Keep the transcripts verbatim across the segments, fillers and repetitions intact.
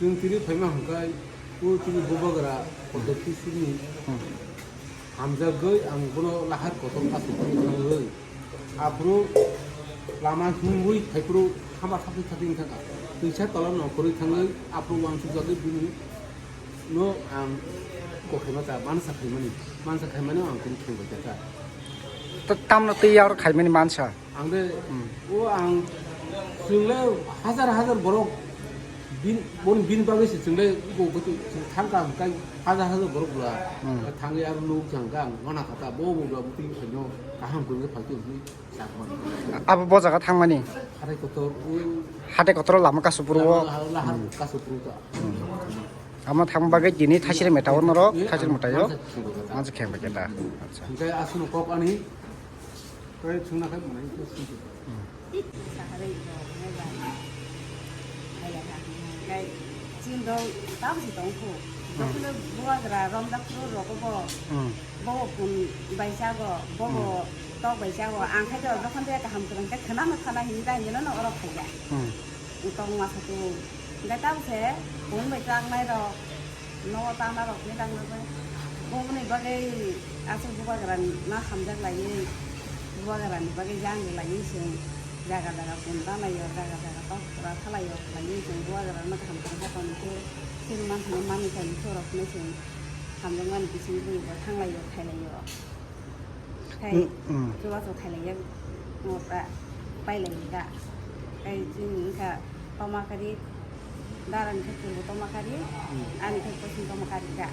Chwng tini phaima hwnkhe, o chini bubagra Kodok Tisini hamjakgwi ang bono lahar kotor aswk thangwi, aphuru lama himwi phaiphuru hama thapwi thapwi wngkha kha. Twisa tola nongkhorwi thangwi aphuru uansukjagwi bini no ang kokhaima cha mansa khaimani, mansa khaimani ang tini khengbai kha. Tamno twi aro khaimani mansa? Ang de, hmm, o ang chwng le hajar hajar borok bin, bon bin bagwi se chwng le bo bo chwng thang ka hwnkhe hajar hajar borok bwla, hmm, thangwi aro nuk chang ka ang wana kha ta bo bo bwla bwtwi khaino kaham kwrwngwi phai twi hwnwi sak mano. Abo bo jaga thangmani? Hathai kotor o. Hathai kotor lama kasu puro o. Lama, lahar, hmm, kasu puro ta. Hmm. Amo thang bagwi tini Thaisiri meta o norok, eh, Thaisiri meta o. Mansa khengbai kha ta. Acha. Hwnkhe aswkno kok ani. Tei chwngna khe mwnai khe swngdi. Hmm. Saharwi rok nai ba. Hai ya ha. Kai chin dong tam si tong khu. Hmm. Dokle buagra rom dak pro rok bo. Hmm. Bo kun bai sa go, bo bo, hmm, tok bai sa go. Ang khai do jokhon de kaham kwrwng khe khana no khana hin da hin no oro khai ya. Hmm. Tong ma sa tu. Ga tam se kun bai chang nai rok. Nogo tana rok ni tang nai. Boboni bagwi aswk bubagra no hamjak laiwi, bubagra ni bagwi jang laiwi chwng jaga jaga kun tana yo, jaga jaga tok pura thala yo khlaiwi chwng bubagra no kaham tong kha tong khe chini manthano manwi kha ni chwng rok hinwi chwng hamjakmani bising twi bo thanglai yo khailai yo. Khai, mm, mm, chubachu khailaiya, mota pailaiya. Khai chini wngkha tomakari, dara wngkha purbo tomakari, mm, ani khai poschim tomakari da.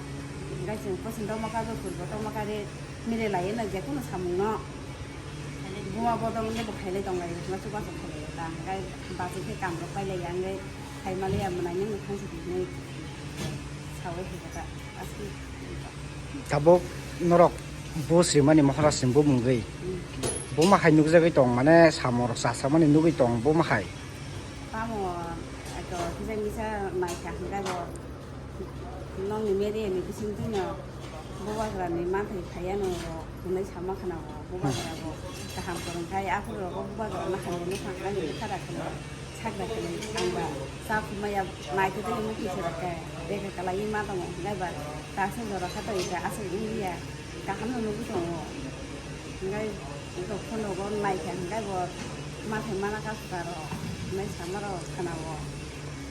Khai chwng poschim tomakari, purbo tomakari mililaiya no, jekunu samungno. Buma bodol wngkhe bo khailai tonglaiya, chubachu khailaiya da. Khai bachwi khe kamrok pailaiya, wngkhe khai malaiya, mwnaino mwthangsi hinwi saui khaikha da. Tabuk norok bo srimani Maharaj ni bumungwi. Hmm. Buma hai nukjagwi tong, mane samung rok chasamani nugwi tong buma hai. Tamo, ato, kisa misa naikha hwnkhe bo nokni media ni bisingtwi no bubagra ni manthai phaiya no rok hwnwi sama khna bo bubagra bo kaham kwrwng khai aphuru rogo bubagra no hamya nukha ani bwkha da khwlai. Sakda khe ang ba cha phumaya naithothai mukti se rwkhe, beka kalaiwi ma tongo, hwnkhe ba kaisa jora kha to ita aswk wngya, kaham no nugwi tongo. Hwnkhe ito phone rogo naikha hwnkhe bo ma khe mana kha swkang rok hinwi sama rok khna o.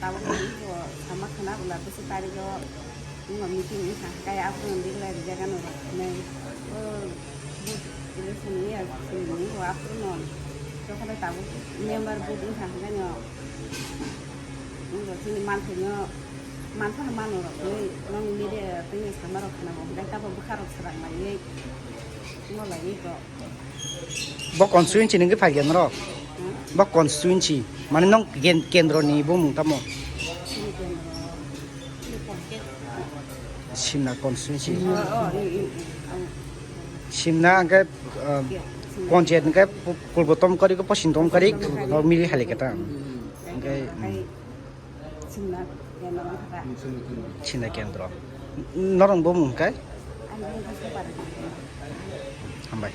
Tabuk bo sama khna bwla bwswk tarikh o. Wngma meeting wngkha, kaya aphuru declare rijak ano rok hinwi. O vote election wngya sini bo aphuru no. Jokhole tabuk member vote wngkha hwnkhe no. Wngbo chini manthaino, manthano mano rok hinwi, nokni media twi sama rok khna bo hwnkhe tabuk bwkha rok swrang laiwi. Wngma laiwi kok. Bo constituency ni wngwi phaikha norok? Hmm? Bo constituency, mane nong ken-, kendro ni bumung tamo? Chini kendro, chini constituency. Simna constituency. Oh, oh, i, i, i, oh. Simna hwnkhe, uh, yeah, Simna. Panchayat hwnkhe pu-, purbo Tomkari khe poschim Tomkari, Tomkari. Mili hai khe ta. Hmm. Hwnkhe, hmm. Simna kendro wngkha. Simna kendro. Norok bumung hwnkhe? Ani bumung khe Super. Hambai.